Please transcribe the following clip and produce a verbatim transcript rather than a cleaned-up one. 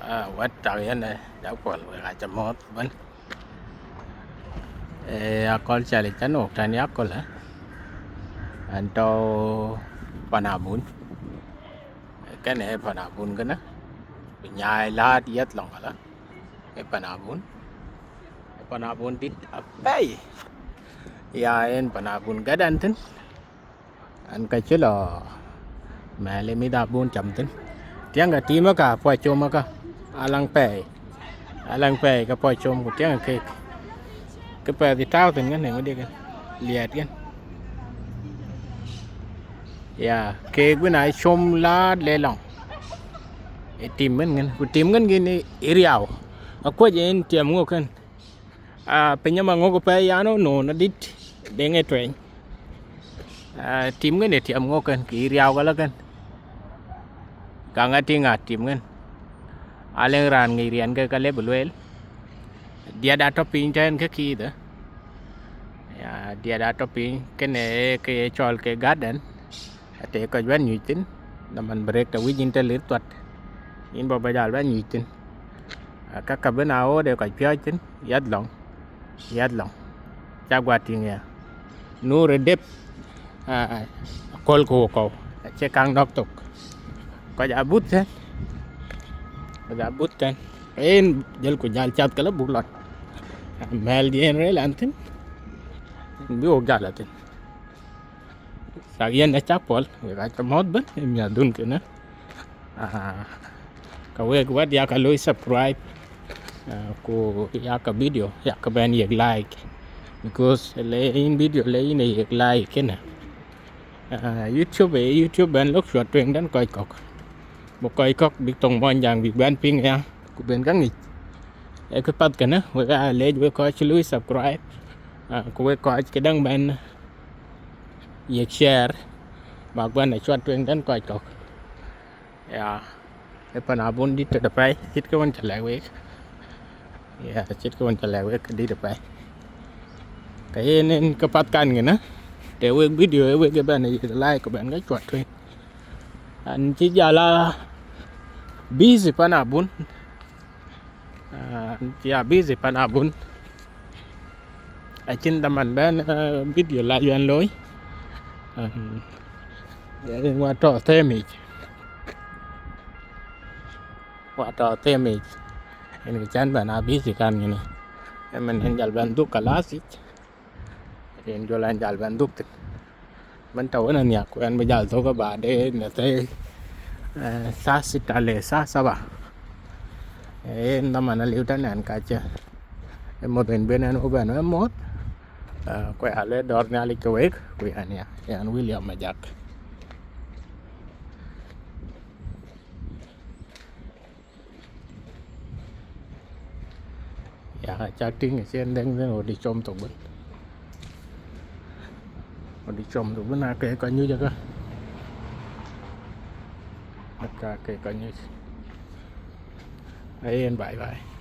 Ah, wɛ̈t tak yɛn, eh, Japuɔl, wek aca mɔ̈ɔ̈th ëbën. Eh, akɔ̈l cäl ë cän wok tɛ̈n yaköl, eh, ɣɛn tɔ̈ pan abun. Eh, kënë ee pan abun kënë, bï nyaai läät yeth lɔŋ këlä, ee pan abun. Ee pan abun dït apɛi. Ya, en pan abun gät ɣɛn thïn. Ɣɛn ka cï lɔ mɛ̈l ë mïth abun cam thïn. Tiɛŋkë tim ëka, puɔc com ëka, alaŋ pɛɛi. Alaŋ pɛɛi ke puɔc com, ku tiɛŋkë keek. Kë pɛth ë tääu thïn kënë, ŋö dï kënë? Liɛɛt kënë. Ya, keek bï na com läät le lɔŋ. Ë tim ënë kënë, ku tim kënë gin ë riau. Akuɔ̈c en tiɛm ŋö kënë? Ah, piny ë maŋök pɛɛi yan ë noon adït, deŋ ë tuɛny. Ah, tim kënë ë tiɛm ŋö kënë, kë riau këlä kënë. Ka ŋa tïŋ aa tim kënë. Aleŋ raan ŋic riɛnke ka lëu bï lueel. Diɛt atɔ̈ piny tɛ̈n ke kiith, eh. Ya, diɛt atɔ̈ piny, kënë ee kë ye cɔl ke garden. Atɛ̈ kɔc bɛ̈n nyuc thïn, na man break tɛ̈ wïc yïn tɛ̈ lir thuat, yïn bɔ̈ ba jal bɛ̈n nyuc thïn. Ah, ka ka bï na ɣööt ë kɔc piɔ̈ɔ̈c thïn, yeth lɔŋ, yeth lɔŋ. Ca guɔ tïŋ ya. Nuur ë dep, ah, aköl ku kɔ̈u, acie kaŋ nɔ̈k thok. Kɔc abuth tɛ̈n, kɔc abuth tɛ̈n. Yen jël ku jal cath këlä buk lɔt. Mɛ̈l diɛn rëër ɣɛn thïn, bï wok jal ɣa thïn. Cak yɛn ë Japuɔl, wek aca mɔ̈ɔ̈th ëbën, ë miäkdun kënë. Ah, ka wek wɛ̈t yakë looi subscribe, ah, ku yakë video, yakë bɛ̈n yek like. Because le yïn video le yïn ë yek like kënë. Ah, YouTube, ë YouTube bɛ̈n lɔ̈k cuɔt tueŋ tɛ̈n kɔc kɔ̈k. Bï kɔc kɔ̈k bïk thoŋ Muɔnyjäŋ bïk bɛ̈n piŋ ya, ku ben ke ŋic. Ee kë path kënë, wek aa leec wek kɔc cï looi subscribe, ah, ku wek kɔc këdäŋ bɛ̈n yek share, bäk bɛ̈n ë cuɔt tueŋ tɛ̈n kɔc kɔ̈k. Ya, ee pan abun dït tɛ̈t apɛi, cït kë wën ca lɛ̈k wek. Ya, cït kë wën ca lɛ̈k wek, dït apɛi. Ka yen en kë path kan kënë, tɛ̈ wek video, ee wek ë bɛ̈n yek like, ku bɛ̈n ke cuɔt tueŋ. Ɣɛn cï jal a busy pan abun. Ah, ɣɛn cï a busy pan abun. Acïn dhaman bɛ̈n, eh, video la yɛn looi. Ah, yen wa tɔ̈ them yic. Wa tɔ̈ them yic. Yen kë cän bɛ̈n a busy kan kënë. Ëmën ɣɛn jal bɛ̈n dhuk class yic. Yen jɔl ɣɛn jal bɛ̈n dhuk thïn. Mën tɔ̈ wën anhiak, ku ɣɛn bï jal thök ë baden në thëi, eh, saa sita le saa saba. Eh, yen dhaman aliu tɛ̈n ɣɛn kacë. Ë moth yen ben ɣɛn wɔ bɛ̈n wë moth. Eh, ku ya le dɔ̈ɔ̈r Nhialic ke wek, ku ɣɛn ya, ɣɛn William Majak. Ya, cak tïŋ ë cïn dɛ̈ŋ thïn, ɣöt dï com thok bën. Ɣöt dï com thok bën, aa ke kɔc nyuc aka. Aka ke kɔc nyuc. Ayen, bye bye.